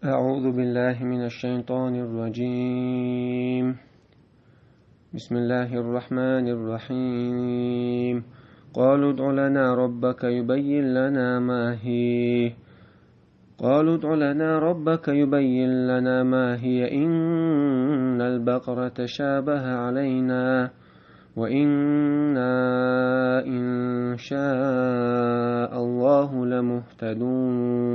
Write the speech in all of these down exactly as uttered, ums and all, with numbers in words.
أعوذ بالله من الشيطان الرجيم. بسم الله الرحمن الرحيم. قالوا ادع لنا ربك يبين لنا ما هي. قالوا ادع لنا ربك يبين لنا ما هي إن البقرة تشابه علينا وإنا إن شاء الله لمهتدون.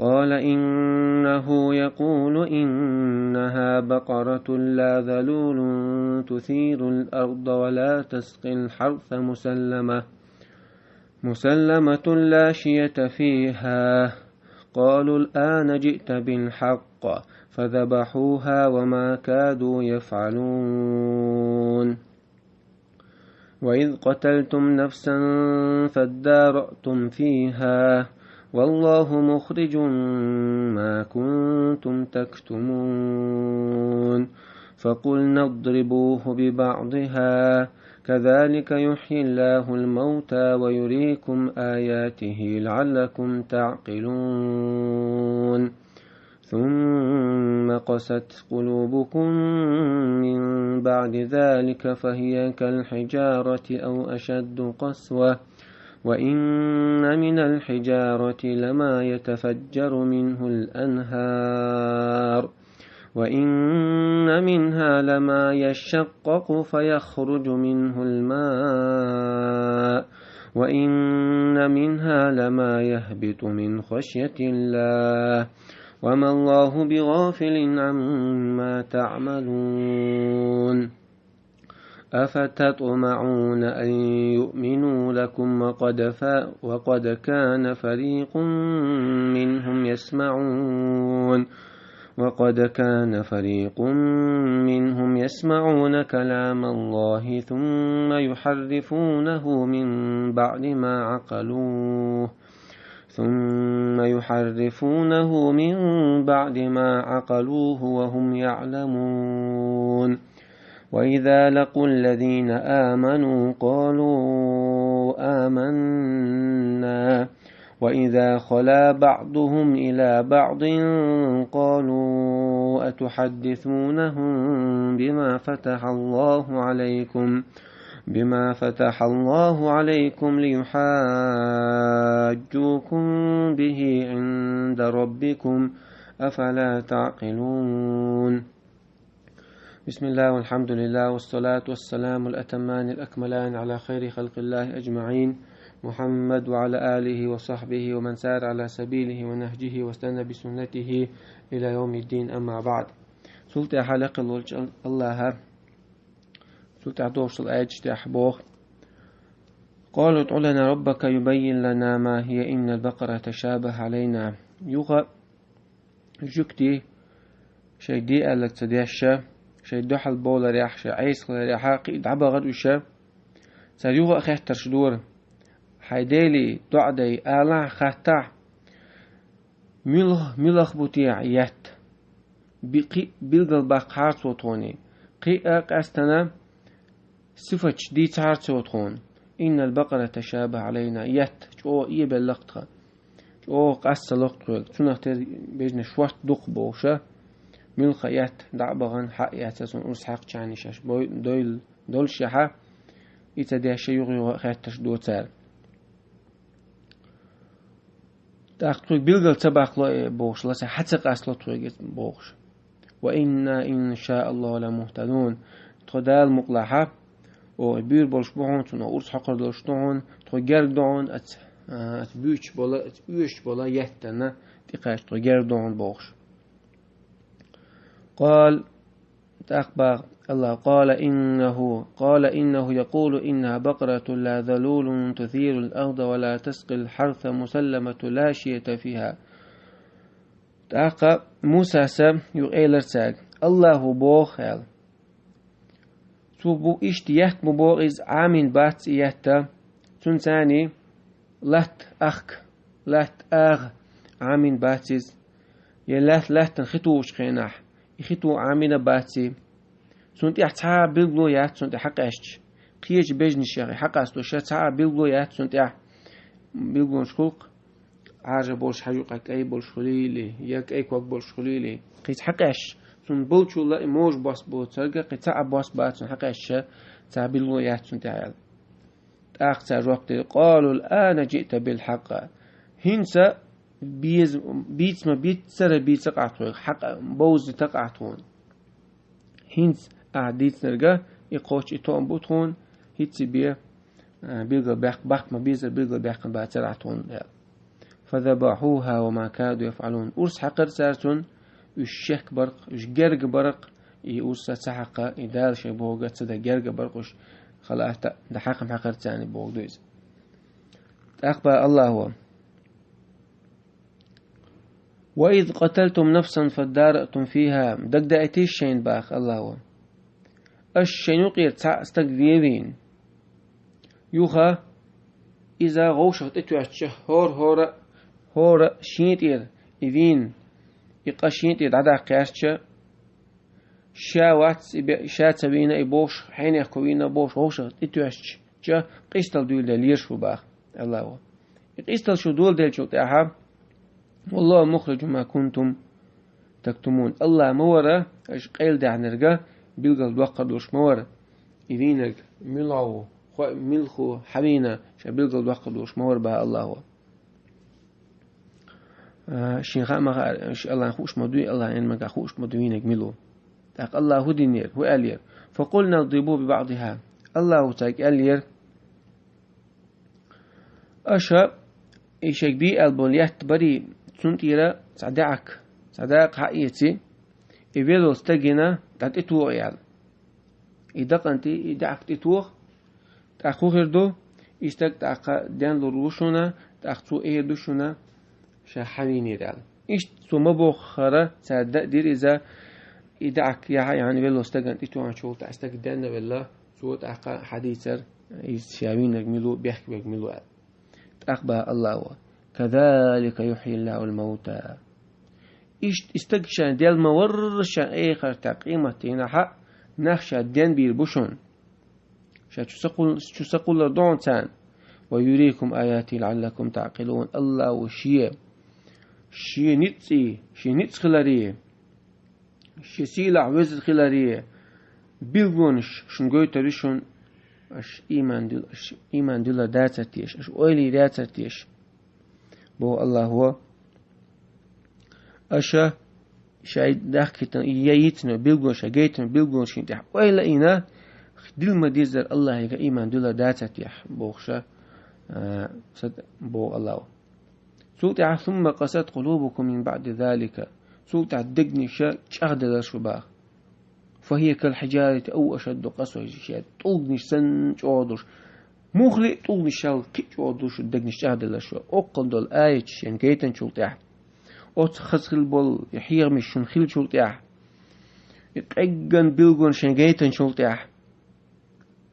قال إنه يقول إنها بقرة لا ذلول تثير الأرض ولا تسقي الحرث مسلمة مسلمة لا شية فيها. قالوا الآن جئت بالحق فذبحوها وما كادوا يفعلون. وإذ قتلتم نفسا فادارأتم فيها والله مخرج ما كنتم تكتمون. فقلنا اضربوه ببعضها كذلك يحيي الله الموتى ويريكم آياته لعلكم تعقلون. ثم قست قلوبكم من بعد ذلك فهي كالحجارة أو أشد قسوة. وإن من الحجارة لما يتفجر منه الأنهار وإن منها لما يشقق فيخرج منه الماء وإن منها لما يهبط من خشية الله وما الله بغافل عما تعملون. أفتطمعون أن يؤمنوا لكم وقد, فا وقد كان فريق منهم يسمعون وقد كان فريق منهم يسمعون كلام الله ثم يحرفونه من بعد ما عقلوه ثم يحرفونه من بعد ما عقلوه وهم يعلمون. وإذا لقوا الذين آمنوا قالوا آمنا وإذا خلا بعضهم إلى بعض قالوا أتحدثونهم بما فتح الله عليكم بما فتح الله عليكم ليحاجوكم به عند ربكم أفلا تعقلون. بسم الله والحمد لله والصلاة والسلام الأتمان الأكملان على خير خلق الله أجمعين محمد وعلى آله وصحبه ومن سار على سبيله ونهجه واستنى بسنته إلى يوم الدين أما بعد. Цул тӀехьа лекха волчу Аллаха, цул тӀехьа догӀуш долу аяташ тӀехь боху: «قالوا ادع لنا ربك يبين لنا ما هي إن البقرة تشابه علينا». Юха жуьгтий шайн де аьлларг ца деш, шайн дуьхьал боларехь, шайн Ӏеса хиларехь, кхин а дӀабахара уьш. Цара юха а хеттарш дора: «Хьайн Деле доӀа дай, алахь, хаттахь, муьлха, муьлха бу техьа етта? Би-, кхин а билгал баккхахьара цо тхуна, кхин а къаьстина сифаташ дийцахьара цо тхуна. إن البقرة تشابه علينا, етта чӀогӀа эбелла-кх тхан, чӀогӀа къаста ло-кх тхоьга, цунах тера бежнаш шортта ду-кх», – бохуш, муьлха етта дӀа а бахана, хьа а эцна цунна урс хьаькхчарна шаьш бой-, дойла долушехь, и ца деш юха-юха а хеттарш до цара. ТӀаккха тхоьга билгал ца баккхало и бохуш, лаца хьа ца къастало тхоьга иза бохуш. «وإنا إن شاء الله لمهتدون». Тхо Дала мукъалахь, о, буьйр болуш бу хьуна, цунах урс хьокхур долуш ду хьуна, тхо герга ду хьуна, аца, а, аца буьйцуш болу, аца оьшуш болу еттанна тӀекхача тхо герга ду хьуна бохуш. قال, тӀаккха боху Аллаха: «قال إنه, قال إنه يقول إنها بقرة لا ذلول تثير الأرض ولا تسقي الحرث مسلمة لا شية فيها». ТӀаккха Мусас юха элира цаьрга: «Аллаха боху», – аьлла. Цо бу иштта етта ма боху иза, Ӏамийна бац и етта, цуьнан царний латта ахка, латта агӀа Ӏамийна бац иза, я лаьтта, лаьттана хи тухучу хенахь и хи туху Ӏамийна бац и. Цунна тӀехь цхьа а билгало яц цунна тӀехь хьакъаьсташ. Кхечу бежнашех и хьакъасталуш цхьа а билгало яц цунна тӀехь. Билгалонаш хуьлу-кх Ӏаржа болуш хьажа юкъа кӀай болуш хуьлийли, я кӀай ког болуш хуьлийли, кхин цхьа хьакъаьсташ, цунна болчул а и можа бос боцург а, кхин цхьа а бос бац цунна хьакъаьсташ, цхьа билгало яц цунна тӀехь аьлла. ТӀаккха цара жоп делира: «Къалу алана жиъта билхьакъ». ХӀинца беза, бийца ма бийццара бийца къахьа тхоьга, хьакъ бовзийта къахьа тхуна. ХӀинца ахьа дийцинарг а, и кхоччуш и тоам бу тхуна, хӀинца бен, а, билгал баьккх-, баккха ма беззара билгал баьккхина бацара ахьа тхуна аьлла. «Фазабахьуха ва ма каду яфӀалун». Урс хьаькхира цара цунна, уьш шек бара-кх, уьш герга бара-кх, и урс а ца хьаькхна, и Дала шайн бохург а ца дан герга бара-кх уьш, халаатта дан хьаькхна хьаькхира царна, бохург ду иза. ТӀаккха боху Аллахо: «Ва из къаталтум нафсан фаддаратум фиха». Дагадаийтийша шайна, боху Аллахо. Аша шайн юкъера цхьа а стаг вен вийна. Юха иза вовшах тӀетоьттича, хӀора-хӀора, хӀора шен тӀера и вийна, и къа шен тӀера дӀадаккха гӀертача, ша вац и бе-, ша ца вийна и бохуш, хьенех кхо вийна бохуш, вовшах тӀетоьттича, къизалла дуьйладелла лелаш ву, боху Аллахо. И къизалла шу доладеллачул тӀаьхьа: «Валлаху мухрижун ма кунтум тактумун». Аллах ма вара аша къайладаьхьнарг а билгалдоккхур долуш ма вара. И вийнарг мила ву, хо-, мила хӀу хьан вийна, ша билгалдоккхур долуш ма вара, боху Аллахо. А, шен хаа ма хаара, ш-, Аллахна хууш ма дуй, Аллахна аьнна мегаш хууш ма ду вийнарг мила ву. ТӀаккха Аллахо хӀун динера, хӀун аьллера: «Факъулна идрибу бибаӀдиха». Аллахо цаьрга аьллера: «Аша и шайга бийр болу летта барий, цунна тӀера цхьа даьӀахк, цхьа дакъа хьаэций, и веллачу стагана дӀатӀетоха», — аьлла. И дакъана тӀе и даьӀахк тӀетоха, тӀаккха хӀун хир ду? И стаг тӀаккха денлур ву шуна, тӀаккха цо эр ду шуна, ша хьан вийнера аьлла. Иштта цо ма боххара, цара дан а дира иза, и даьӀахк яхьа яхьана веллачу стагана тӀетоьхначул тӀаьхьа стаг денна а велла, цо тӀаккха хьадийцар, иза ша вийнарг мила ву, бехке верг мила ву аьлла. ТӀаккха боху Аллахо: «Казалика юхьйиллахул маута». Иштта и стаг шайна делла ма варра, шайна эхартахь къематдийнахь а нах ша денбийр бу шуна. Ша чу са кхул-, чу са кхуллур ду хьуна царна. «Ва юрикум аятихи лаӀаллакум таӀкъилун». Аллахо шен, шен ницкъий, шен ницкъ хиларий, шен сийлахь везар хиларий билгалонаш шуна гойтур ю шуна, аша ийман дил-, аша ийман дилла дацар теша, аша ойла йийр яцар теша, боху Аллахо. Аша шайн дахкийтина, я йийцина билгалонаш, шайн гайтина билгалонаш шен тӀехь ойла а йина, дилла ма-деззара Аллахьига ийман дилла дацар теша, бохуша, а, сад-, боху Аллахо. Цул тӀаьхьа: «Сумма къасат къулубукум мин баӀди залика». Цул тӀаьхьа дегнаш чӀагӀделларш ву, боху. «Фахия кал хьиджарати ау ашадду къасва», шен тӀулгнаш санна чӀогӀа долуш. Муххале а тӀулгнашал кхин а чӀогӀа долуш дегнаш чӀагӀделларш ву. Оккхал долу аяташ шайна гайтинчул тӀаьхьа, оцу хаза хилла болу и хьехамаш шуна хиллачул тӀаьхьа, и къеггина билгалонаш шайна гайтинчул тӀаьхьа.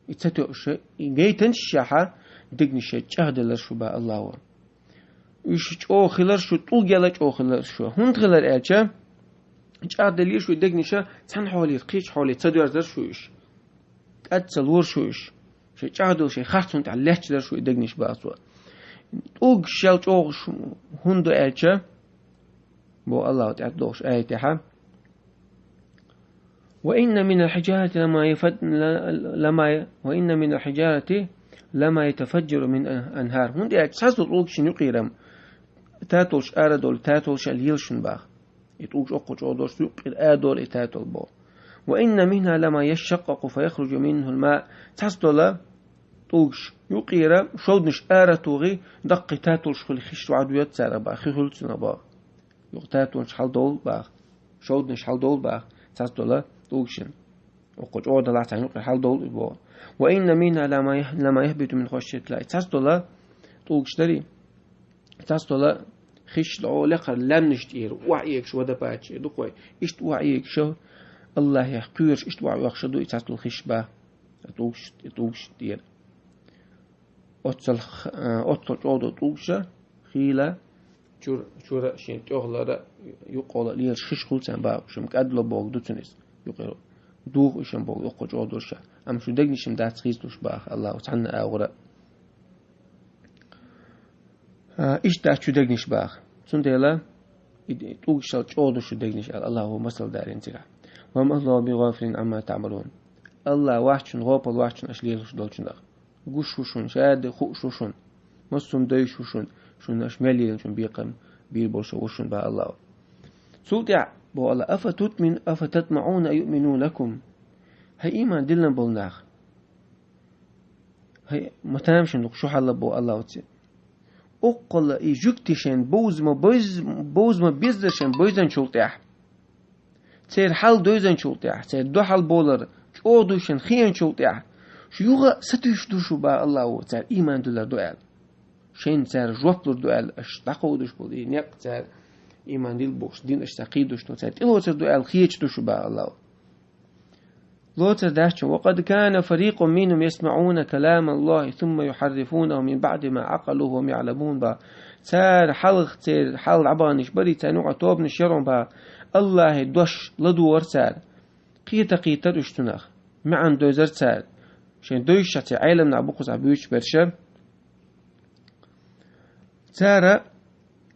И ца тоьуш, и гайтинчул тӀаьхьа дегнаш чӀагӀделларш ву, боху Аллахо. Уьш чӀогӀа хиларш ву, тӀулг яла чӀогӀа хиларш ву. ХӀунда хилар аьлча, чӀагӀделларш ву дегнаш, цхьана хьолера кхечу хьоле ца доьрзарш ву уьш. КӀад ца лораш ву уьш. Шайн чӀагӀдолу шайн харцонна тӀехь лечдаларш ву и дегнаш, боху цо. ТӀулгаш шел чӀогӀа хӀунда ду аьлча, боху Аллахо тӀаьхьа долуш аятехь: «Ва инна минал хьиджарати лама яфад-, ла-, лама я-, ва инна минал хьиджарати лама ятафаджжару мин анхар». ХӀунда аьлча цхьацца долу тӀулгашна юкъера-м татолаш ара долу, татолаш а лела шуна, боху. И тӀулгаш оккха чӀогӀа долуш, юкъера ара долу и татол, боху. «Ва инна минха лама яшшаккъакъу фа яхруджу минхул ма». Цхьацца долу тӀулгаш юкъера шовданаш ара тухий, даккхий татолаш хуьлий, хиш ваьдда веза цара, боху, хи хуьлу цунах, боху. Юкъа татонаш хьаладовла, боху. Шовданаш хьаладовла, боху, цхьацца долу тӀулгашна. Оккха чӀогӀа далахь царна юкъера хьаладовла, боху. «Ва инна минха лама яхь-, лама яхбиту мин хашйатиллахи». Цхьацца долу тӀулгаш дарий, цхьацца долу хиш дӀо лекхара лаьмнаш тӀера охьаэгаш, водопад тӀера ду кхой. Иштта охьаэгаш, Аллахьех кхоьруш, иштта охьаоьхуш ду и цхьацца долу хиш, боху. ТӀулгаш, тӀулгаш тӀера. Оццул х-, а, оццул чӀогӀа долу тӀулгаш хийла, чур-, чура шен тӀехула, юккъехула лелаш хиш хуьлу царна, боху, шуна кӀадло бохург ду цунна иза. Юкъера духу уьш-м боху, юккъехула чӀогӀа долуш. Амма шун дегнаш-м дац хийцалуш, боху Аллахо, цхьанна агӀора. А, иштта дац шун дегнаш баха. Цундела и тӀулгашал чӀогӀа ду шун дегнаш аьлла, Аллахо масал далийна цигахь. «وما الله بغافل عما تعملون». Аллах вац шун, гӀопал вац шун аша лелаш долчунах. Гуш ву шун, ша де хууш ву шун. Массо а дойш ву шун, шун аша мел лелачун бекхам бийр болуш ву шун, баха Аллахо. Цул тӀаьхьа боху Аллах: «أفتؤمن، أفتطمعون أن يؤمنوا لكم». Хьай иман диллина болу нах. Хьай, ма тамашийна ду-кх шу хьалла, боху Аллахо церан. Уккхула и жуьгти шайн бовза ма бевз-, бовза ма беззара шайн бевзанчул тӀаьхьа. Церан хьал девзанчул тӀаьхьа, церан дуьхьал болар чӀогӀа ду шайн хиъначул тӀаьхьа. Шу юха а сатуьйсуш ду шу, баха Аллахо, цара иман диллар ду аьлла. Шайна цара жоп лур ду аьлла, аша дӀакховдуш болу и некъ цара иман дилла бохуш, дин аша цара кхийдуш ду, цара тӀелоцур ду аьлла хеташ ду шу, баха Аллахо. Лоцур дац шун: «وقد كان فريق منهم يسمعون كلام الله ثم يحرفونه من بعد ما عقلوه وهم يعلمون», баха. Цара хьалха, церан хьал дӀабаханарш барий, царна юкъахь тобанаш яра, баха. Аллахьан дош ладугӀура цара. Кхета-кхетара уьш цунах. МаьӀна девзара цара. Шайн девзаш цхьа Ӏелам нах бу кхузахь буьйцуш берш. Цара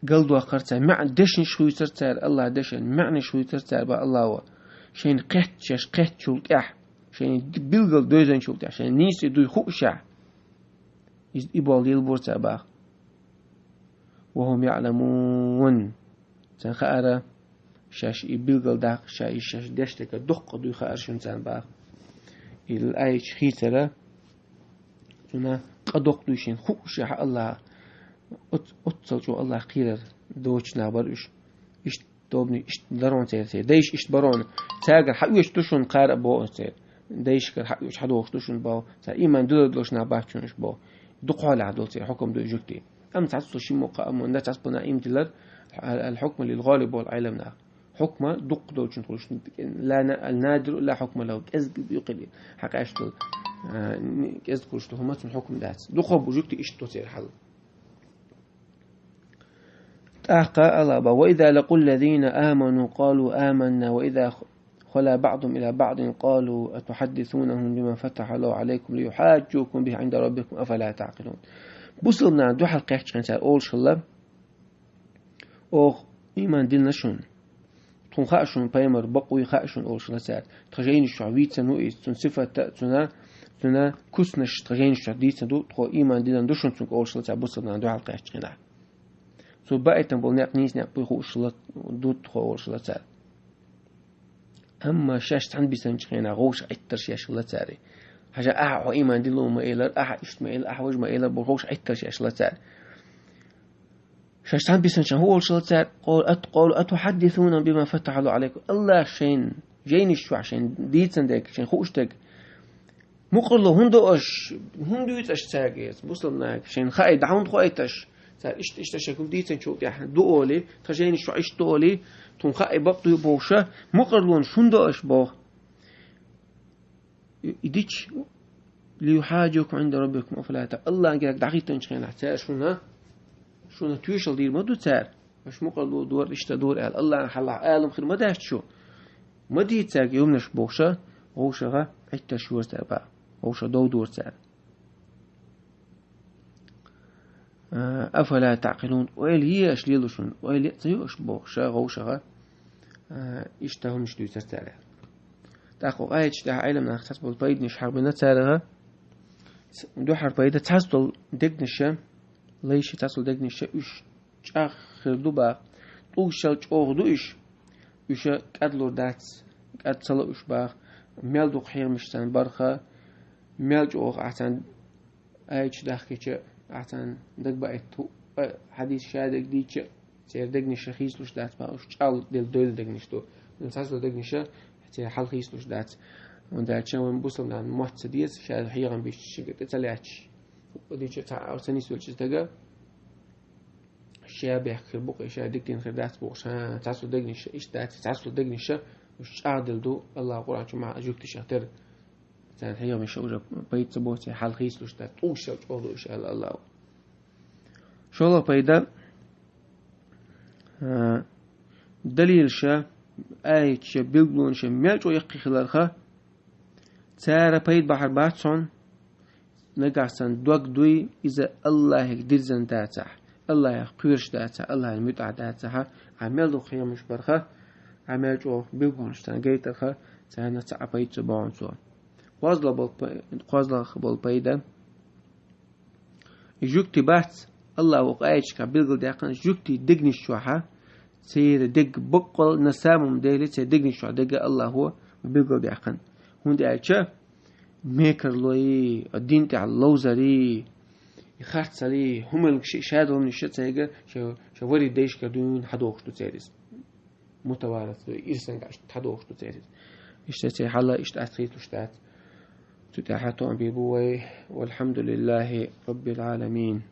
галдоккхура цара, маьӀна дешнаш хуьйцура цара, Аллахьан дешан маьӀнаш хуьйцура цара, баха Аллахо. Шайна кхетта, шаьш кхеттачул тӀаьхьа, шайна билггал девзанчул тӀаьхьа, шайна нийса дуй хуушехь, иза и болу лелабора цара, баха. «وهم يعلمون». Царна хаьара, шаьш и билггал даккха, ша и шаьш деш дерг доккха дуй хаьара шуна царна, баха. И аяташ хийцара, цунна къа доккха дуй шайна хуушехь Аллахьа, оц-, оццул чӀогӀа Аллахь кхерар доцуш нах бара уьш. Иштта тобанаш, иштта ларон церан, церан дайша иштта барон. Цаьргара хьаоьцуш ду шуна кхара а, боху церан. Дайшкара хьаоьцуш, хьадохуш ду шуна, боху. Цара иман дилла долуш нах бац шуна уьш, боху. Дукха хьолехь долу церан хьукам ду и жуьгти. Амма цхьацца ши мукъа амма, цхьацца бана иман дилар, ал-, الحكم للغالب боху Ӏелам наха. Хьукма дукха долчунна хуьлуш, لا ن-، النادر لا حكم له, кӀезиг юкъахь хьакъаьсташ долу, а, кӀезиг хуьлуш долу хӀума цунна хьукам дац. Дукха бу жуьгти иштта ду церан хьал. ТӀаккха Аллахьа боху: «وإذا لقوا الذين آمنوا قالوا آمنا وإذا خلا بعضهم إلى بعض قالوا أتحدثونهم بما فتح الله عليكم ليحاجوكم به عند ربكم أفلا تعقلون». Бусалба нахана дуьхьал кхаьччахьана цара олуш хилла: «Оха иман дина шуна. Тхуна хаьа шуна пайхамар бакъвий, хаьа шуна», олуш хилла цара. «Тхан жайнаш чохь вийцина ву иза, цуьнан сифат а, цуьнан, цуьнан куьцнаш тхан жайнаш чохь дийцина ду, тхо иман дина ду шуна цуьнга», олуш хилла цара бусалба нахана дуьхьал кхаьччахьана. Цо баийтина болу некъ нийса некъ буй хууш хилла, ду тхо, олуш хилла цара. Амма шаьш цхьаьна бисинчу хенахь вовшах Ӏиттарш еш хилла цара. Хьажа, ахьа хьо иман дилла ма элира, ахьа иштта ма элира, ахьа важа ма элира бохуш, вовшах Ӏиттарш еш хилла цара. Шаьш цхьаьна бисинчу хенахь хӀун олуш хилла цара? Къалу ат-, къалу атухьаддисунахум бима фатахьаллаху Ӏалайкум. Аллахьа шайна жайнаш чохь шайна дийцина дерг, шайна хууш дерг мукъарло хӀунда до аша, хӀунда дуьйцу аша цаьрга иза? Бусалба нахага шайна хаий, дӀа хӀунда хоуьйту аша? Цара иштта, иштта аша хӀума дийцинчул тӀаьхьа ду олий, тхан жайнаш чохь иштта ду олий, тхуна хаий, бакъ дуй бохуша, мукъарлонаш хӀунда до аша боху. И дича, лиюхьаджукум Ӏинда раббикум афала та-, Аллахьан герга дӀахӀиттинчу хенахь цара шуна, шуна тоьшалла дийр ма ду цара. Аша мукъарло дора, иштта дора аьлла. Аллахьан хьалха Ӏалам хир ма дац шу. Ма дийца цаьрга и хӀуманаш бохуша, вовшаха Ӏиттарш йора цара боху. Вовша дов дора цара. А, афала таъкъилун? Ойла е аша лело шуна? Ойла е ца ю аша бохуша, вовшаха, а, иштта хӀуманаш дуьйцура цара. ТӀаккха оха аяташ тӀехь Ӏелам наха цхьацца болу пайданаш хьахбина цара. Ц-, дуьххьара пайда цхьацца долу дегнаша, лайша цхьацца долу дегнаша уьш чӀагӀ хир ду боху. ТӀулгашал чӀогӀа ду уьш. Уьш кӀадлур дац, кӀад ца ло уьш боху. Мел дукха хьехамаш царна барха, мел чӀогӀа ахь царна аяташ дахкича, ахь царна дагабаийта хӀу-, а, хьадис ша дерг дийча, церан дегнаш хийцалуш дац боху, уьш чӀагӀделла дойла дегнаш ду. Цхьацца долу дегнаша церан хьал хийцалуш дац. ХӀунда аьлча вайн бусалба нахана мотт ца деза, ша хьехам бийча шига тӀе ца лаьтташ. Дийча цхьа а ца нисвелча стага, ша бехк хир бу-кх, ша дика дина хир дац бохуш, хӀа, цхьацца долу дегнаша иштта дац, цхьацца долу дегнаша уьш чӀагӀделла ду, Аллахьа Къуръан чу ма жуьгташех тера. Царна хьехамаш уже пайда ца бо, церан хьал хийцалуш дац, тӀулгашал чӀогӀа ду уьш аьлла Аллахьа. ШолгӀа пайда, а, далилша, аяташа, билгалонаша мел чӀогӀа яккхий хиларха, цара пайда бахьар бац хьуна, нагахь санна дог дуй, иза Аллахьига дирзина дацахь. Аллахьах кхоьруш дацахь, Аллахьан муьтӀахь дацахь, Ӏа мел дукха хӀуманаш барахь, Ӏа мел чӀогӀа билгалонаш царна гайтарахь, царна цхьа а пайда ца бохьун цо. КхозлагӀа бола пай-, кхозлагӀа бола пайда. Жугтий бац, Аллахьа оха аяташкахь билгалдаьккхина, жугтий дегнаш чохь, церан дег баккъал на самом деле, церан дегнаш чохь дерг Аллахьа билгалдаьккхина. ХӀунда аьлча, мекарлой, дин тӀехь ловзарий, харцарий, хӀуманаш ши-, шадолнаш ша цайга, ша, ша вари дайшкара дуьйна хьадохуш ду церан иза. Мутаваррис ду, ирсан гаш хьадохуш ду церан иза. Иштта церан хьал, иштта ас хийтуш дац. Цу тӀехь тоам бийр бу вай. Валхьамдулиллахьи Раббил Ӏаламин.